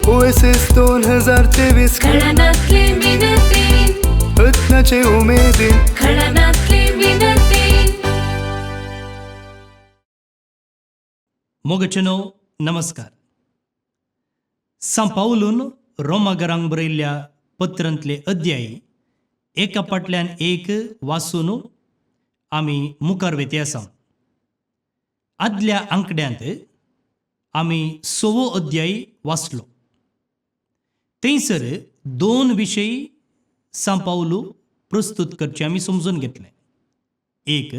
OSS 2023. खडनातली मिनती. रत्नाचे उमेदीन. खडनातली मिनती. मोगचनो नमस्कार. सां पावलून रोमागरांक बरयल्ल्या पत्रांतले अध्याय एका फाटल्यान एक वाचून आमी मुखार वेते आसा. आदल्या आंकड्यांत आमी सवो अध्याय वाचलो. थंयसर दोन विशय सां पावलू प्रस्तूत करचे आमी समजून घेतले. एक,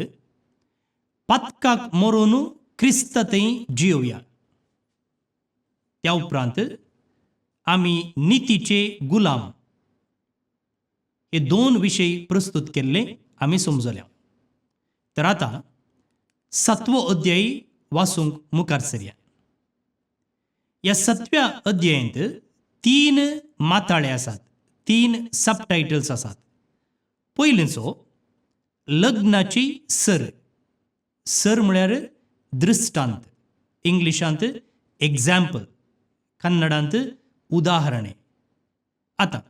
पातकाक मरून क्रिस्ता थंय जियोवया. त्या उपरांत आमी नितीचे गुलाम. हे दोन विशय प्रस्तूत केल्ले आमी समजल्या. तर आतां सातवो अध्याय वाचूंक मुखार सरया. ह्या सातव्या अध्यायांत तीन माथाळे आसात, तीन सबटायटल्स आसात. पयलींचो लग्नाची सर. सर म्हळ्यार दृश्टांत, इंग्लिशांत एग्जाम्पल, कन्नडांत उदाहरणे. आतां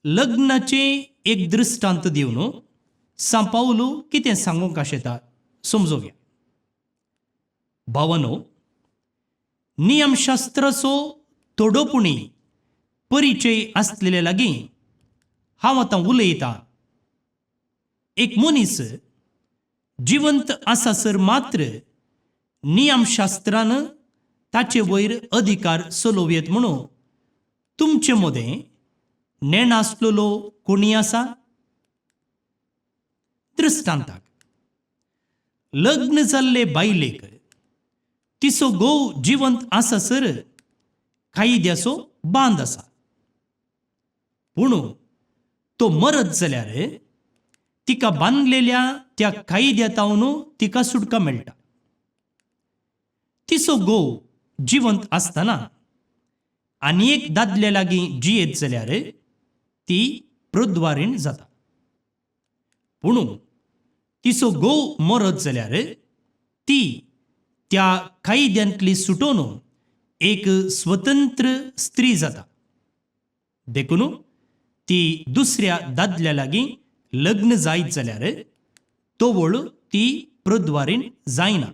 लग्नाचें एक दृश्टांत दिवन सां पावलू कितें सांगूंक आशेता समजोवया. भावानो, नियमशास्त्राचो थोडोपुणी परिचय आसलेले लागीं हांव आतां उलयतां. एक मनीस जिवंत आसासर मात्र नियमशास्त्रान ताचे वयर अधिकार चलोवयेत म्हणून तुमचे मदें नेणासलेलो कोणी आसा? दृश्टांताक, लग्न जाल्ले बायलेक तिचो घोव जिवंत आसासर कायद्याचो बांद आसा, पूण तो मरत जाल्यार तिका बांदलेल्या त्या कायद्या तावन तिका सुटका मेळटा. तिचो घोव जिवंत आसतना आनी एक दादल्या लागीं जियेत जाल्यार ती प्रद्वारीण जाता, पूण तिचो घोव मरत जाल्यार ती त्या कायद्यांतली सुटोवन एक स्वतंत्र स्त्री जाता. देखून ती दुसऱ्या दादल्या लागीं लग्न जायत जाल्यार तवळ ती प्रद्वारीण जायना.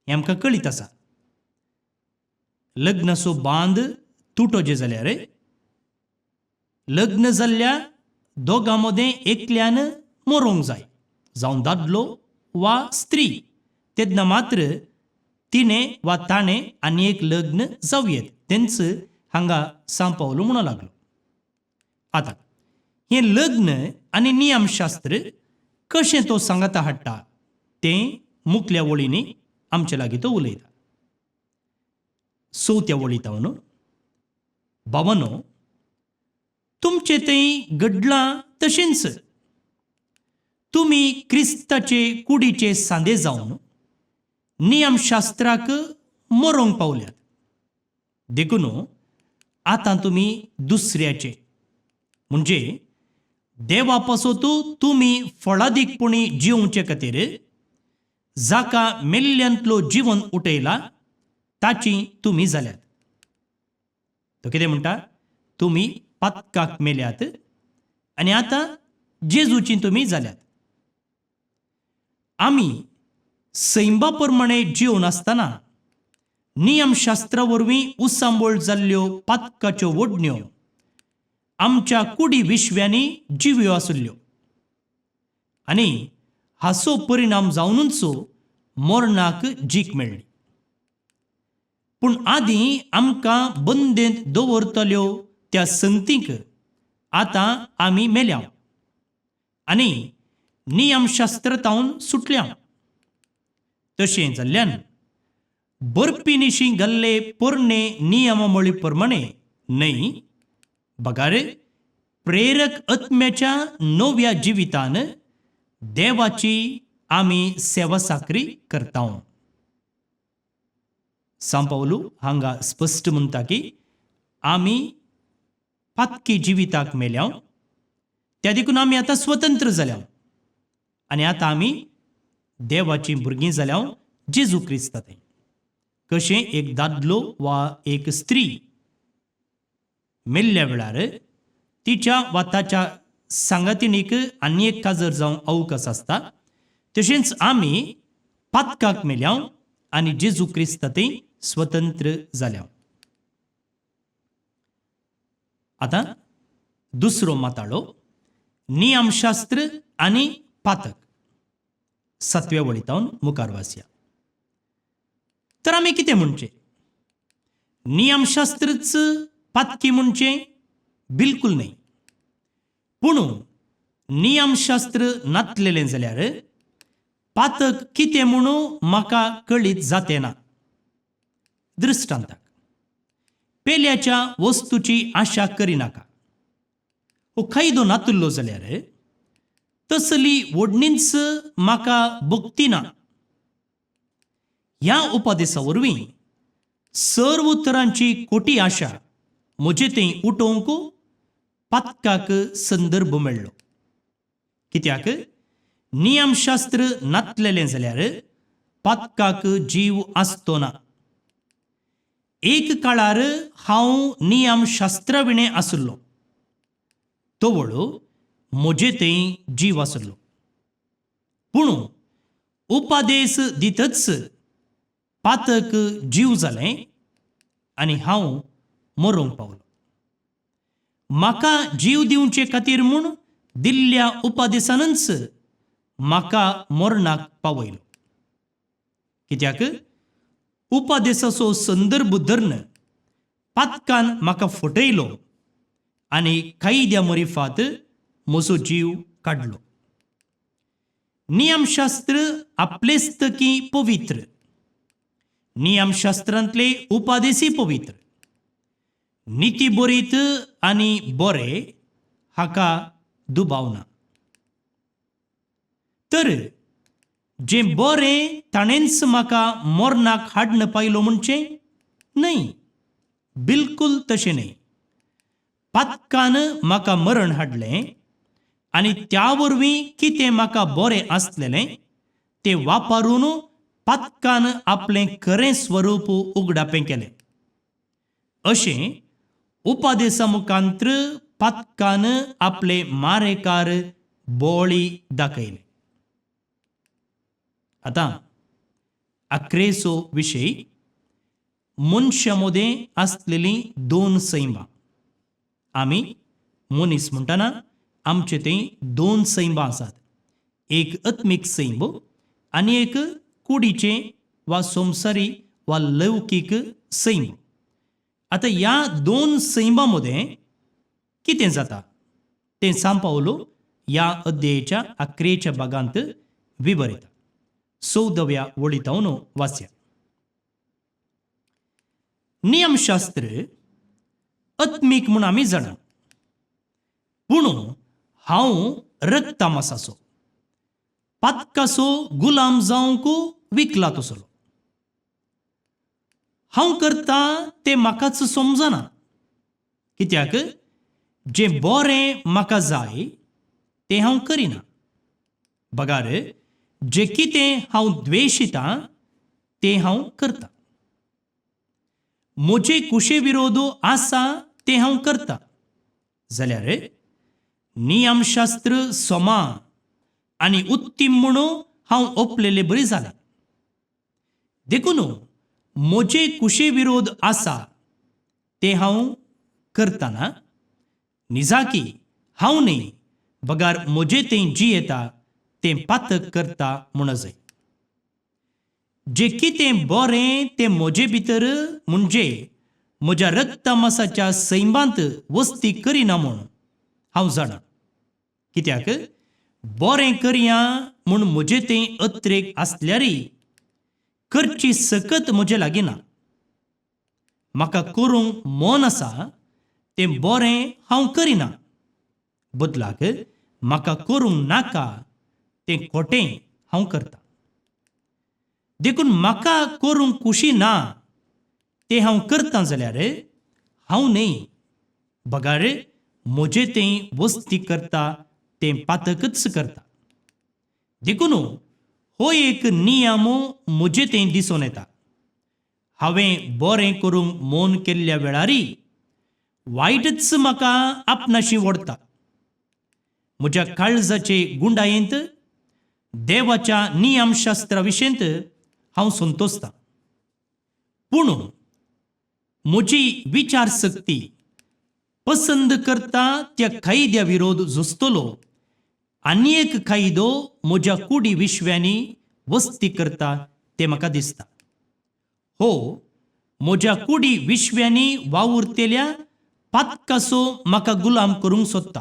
हें आमकां कळीत आसा. लग्नाचो बांद तुटोजे जाल्यार लग्न जाल्ल्या दोगां मदें एकल्यान मरोंक जाय, जावं दादलो वा स्त्री. तेन्ना मात्र तिणें वा ताणें आनी एक लग्न जावं येत. तेंच हांगा सां पावलू म्हणूंक लागलो. आतां हें लग्न आनी नियमशास्त्र कशें तो सांगाता हाडटा तें मुखल्या वळींनी आमचे लागीं तो उलयता. चवथ्या वळींत न्हू, भावानो, तुमचें थंय घडलां तशेंच तुमी क्रिस्ताचे कुडीचे सांदे जावन नियमशास्त्राक मरोंक पावल्यात. देखून आतां तुमी दुसऱ्याचे, म्हणजे देवा पासत तुमी फळादीकपणी जिवचे खातीर जाका मेल्ल्यांतलो जिवन उठयला ताची तुमी जाल्यात. तो कितें म्हणटा? तुमी पातकाक मेल्यात आनी आतां जेजूची तुमी जाल्यात. आमी सैंबा प्रमाणे जिवन आसतना नियमशास्त्रा वरवीं उसांबळ जाल्ल्यो पातकाच्यो ओडण्यो आमच्या कुडी विश्व्यांनी जिव्यो आशिल्ल्यो आनी हाचो परिणाम जावनूच मरणाक जीक मेळ्ळी. पूण आदीं आमकां बंदेंत दवरतल्यो त्या संगतींक आतां आमी मेल्या आनी नियमशास्त्र तावन सुटल्या. तशें जाल्ल्यान बर्फी घाल्ले पोरणे नियमावळी प्रमाणे न्हय, बगार प्रेरक आत्म्याच्या नव्या जिवितान देवाची आमी सेवा साकरी करता. सां पावलू हांगा स्पश्ट म्हणटा की आमी पातकी जिविताक मेल्या, त्या देखून आमी आतां स्वतंत्र जाल्या आनी आतां आमी देवाचीं भुरगीं जाल्या जेजू क्रिस्ता. थंय कशें एक दादलो वा एक स्त्री मेल्ल्या वेळार तिच्या वा ताच्या सांगातिणीक आनी एक काजर जावंक अवकाश आसता, तशेंच आमी पातकाक मेल्या आनी जेजू क्रिस्ता थंय स्वतंत्र जाल्या. आतां दुसरो माताळो, नियमशास्त्र आनी पातक, सातव्या वळीतावन मुखार वाचया. तर आमी कितें म्हणचें? नियमशास्त्रच पातकी म्हणचें? बिलकूल न्हय. पूण नियमशास्त्र नातलेलें जाल्यार पातक कितें म्हणू म्हाका कळीत जातें ना. दृश्टांताक, पेल्याच्या वस्तूची आशा करिनाका हो कायदो नातुल्लो जाल्यार तसली ओडणीच म्हाका भोगती ना. ह्या उपदेसा वरवीं सर्व तरांची खोटी आशा म्हजे थंय उठोवंक पातकाक संदर्भ मेळ्ळो. कित्याक नियमशास्त्र नातलेलें जाल्यार पातकाक जीव आसतो ना. एक काळार हांव नियमशास्त्रा विणें आशिल्लो, तवळ म्हजे थंय जीव आशिल्लो. पूण उपादेस दितच पातक जीव जालें आनी हांव मरूंक पावलो. म्हाका जीव दिवचे खातीर म्हूण दिल्ल्या उपादेसानच म्हाका मरणाक पावयलो. कित्याक उपादेसाचो संदर्भ धरून पातकान म्हाका फटयलो आनी कायद्या मरिफात म्हजो जीव काडलो. नियमशास्त्र आपलेस्तकी पवित्र, नियमशास्त्रांतले उपादेसी पवित्र, निती बरीत आनी बरे हाका दुबाव ना. तर जें बरें ताणेंच म्हाका मरणाक हाडन पायलो म्हणचें न्हय, बिलकूल तशें न्हय. पातकान म्हाका मरण हाडलें आनी त्या वरवीं कितें म्हाका बरें आसलेलें तें वापरून पातकान आपलें खरें स्वरूप उगडापें केलें. अशें उपादेसा मुखांत्र पातकान आपले मारेकार बोळी दाखयले. आतां अक्रेचो विशय, मनशां मदें आसलेलीं दोन सैमां. आमी मनीस म्हणटना आमचे थंय दोन सैमां आसात, एक आत्मीक सैम आनी एक कुडीचें वा संवसारी वा लौकीक सैम. आतां ह्या दोन सैमां मदें कितें जाता तें सांव पावलो ह्या अध्यायाच्या अकरेच्या भागांत विवरिता. 14व्या वळीतावन वाचया. नियमशास्त्र आत्मीक म्हूण आमी जाणा, पूण हांव रक्तामासाचो पातकाचो गुलाम जावंक विकला तसलो. हांव करता तें म्हाकाच समजना, कित्याक जें बरें म्हाका जाय तें हांव करिना, बगार जें कितें हांव द्वेशितां तें हांव करतां. म्हजे कुशे विरोध आसा तें हांव करतां जाल्यार नियमशास्त्र समा आनी उत्तीम म्हणून हांव ओपलेले बरी जालें. देखून म्हजे कुशे विरोध आसा तें हांव करतना निजाकी हांव न्हय, बगार म्हजे तें जियेता तें पातक करता म्हूण जाय. जें कितें बरें तें म्हजे भितर म्हणजे म्हज्या रक्तमासाच्या सैमांत वस्ती करिना म्हूण हांव जाणा. कित्याक बरें करया म्हूण म्हजें तें अत्रेक आसल्यारय करची सकत म्हजे लागीं ना. म्हाका करूंक मन आसा तें बरें हांव करिना, बदलाक म्हाका करूंक नाका तें खोटें हांव करतां. देखून म्हाका करूंक खुशी ना तें हांव करतां जाल्यार हांव न्हय, बगार म्हजें तें वस्ती करता तें पातकच करता. देखून हो एक नियम म्हजें तें दिसून येता. हांवें बरें करूंक मन केल्ल्या वेळारय वायटच म्हाका आपणाशी ओडटा. म्हज्या काळजाचे गुंडायेंत देवाच्या नियमशास्त्रा विशयंत हांव संतोसतां, पूण म्हजी विचारशक्ती पसंद करता त्या कायद्या विरोध झुजतलो आनी एक कायदो म्हज्या कुडी विश्व्यांनी वस्ती करता तें म्हाका दिसता. हो म्हज्या कुडी विश्व्यांनी वावुरतेल्या पातकासो म्हाका गुलाम करूंक सोदता.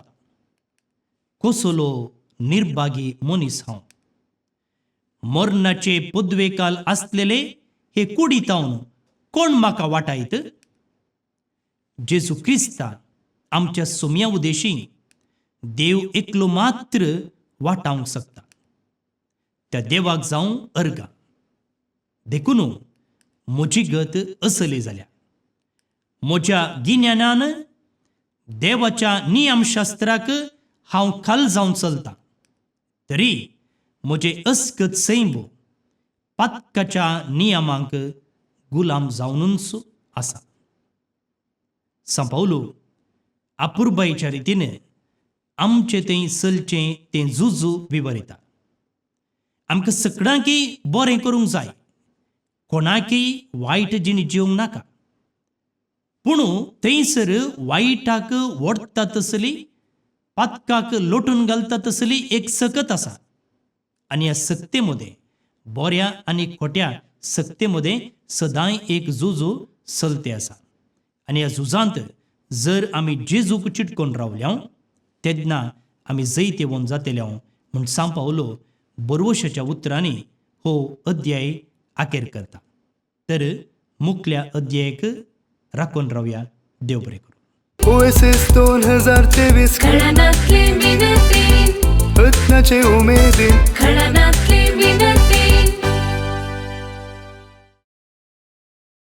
कसलो निर्भागी मनीस हांव! मरणाचे पदवेकाल आसलेले हे कुडी तावन कोण म्हाका वाटायत? जेजू क्रिस्ता आमच्या सोम्या उदेशी देव एकलो मात्र वाटावंक शकता. त्या देवाक जावं अर्गां. देखून म्हजी गत असली जाल्या. म्हज्या गिन्यानान देवाच्या नियमशास्त्राक हांव खाल जावन चलतां, तरी म्हजें अस्कत सैंब पातकाच्या नियमांक गुलाम जावनूच आसा. सांपावलो अपुरबायेच्या रितीन आमचें थंय चलचें तें जुजू विवरिता. आमकां सगळ्यांकय बरें करूंक जाय, कोणाकय वायट जिणी जिवंक नाका. पूण थंयसर वायटाक ओडटा तसली, पातकाक लोटून घालता तसली एक सकत आसा आनी ह्या सक्ते मदें, बऱ्या आनी खोट्या सक्ते मदें सदांय एक झुजू चलते आसा. आनी ह्या झुजांत जर आमी जेजूक चिटकोन रावल्या तेन्ना आमी जैतेवंत जातले म्हूण सांव पावलो बरवशाच्या उतरांनी हो अध्याय आखेर करता. तर मुखल्या अध्यायक राखून रावया. देव बरें करूं. ओएसएस 2023. खणनातली मिनती. रत्नाचे उमेदीन. खणनातली.